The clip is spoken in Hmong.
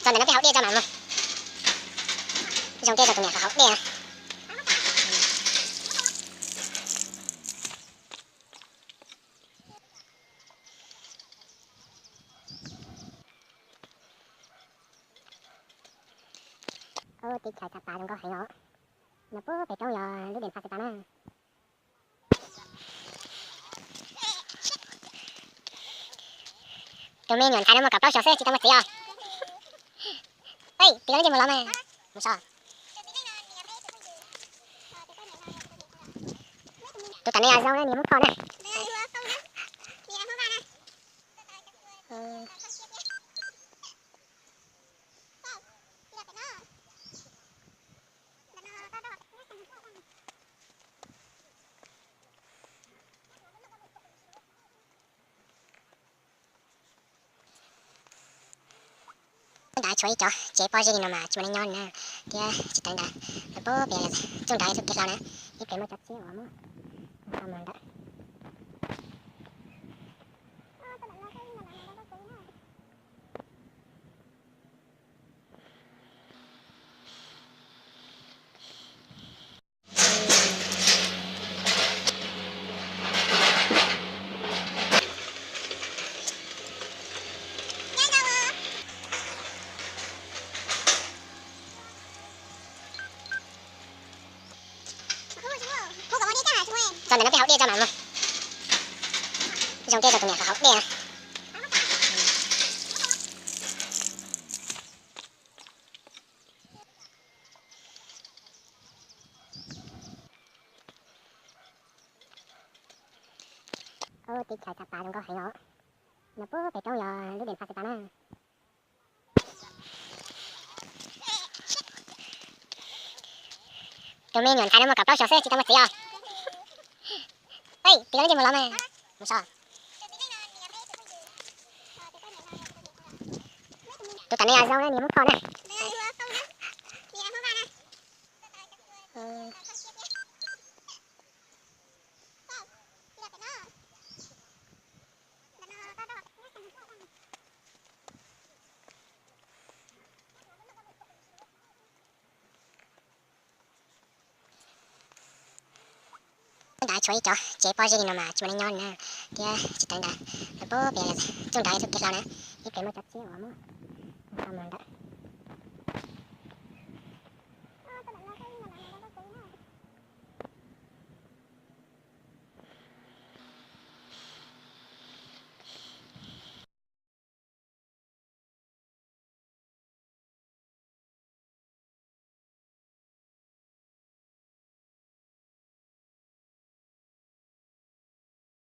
Ntawm no peb haus dej tso mam mus. Zoo tej zoo tus niam haus dej. Ub, teb chaws Thav Pas zoo nkauj heev os. Nyob puag pem roob yog lub Dej Pha Xes Tas na. Tus me nyuam ntxhais no muaj kaum plaub xyoos xwb tsis tau muaj txiv os. Ej, tus no ntsej muag los mas. Mus so. Tus tom no yog Zoo na, niam Hmoob Thoj na. Ntawd tshuav ib cov tsev pob zeb li no mas tsis muaj neeg nyob li na, thiab tsis tas li ntawd, lawv puag pem txoj nrad txoj kev hlau na, ib pem muaj cov txiab uas muab ntawd. Tso ntawm no peb haus dej tso mam mus. Zoo tej zoo tus niam haus dej. Ub, teb chaws Thav Pas zoo nkauj heev os. Nyob puag pem roob yog lub Dej Pha Xes Tas na. Tus me nyuam ntxhais no muaj kaum plaub xyoos xwb tsis tau muaj txiv os. Ej, tus no ntsej muag los mas. Mus so. Tus tom no yog Zoo na, niam Hmoob Thoj na. Ntawd tshuav ib cov tsev pob zeb li no mas tsis muaj neeg nyob li na, thiab tsis tas li ntawd, lawv puag pem txoj nrad txoj kev hlau na, ib pem muaj cov txiab uas muab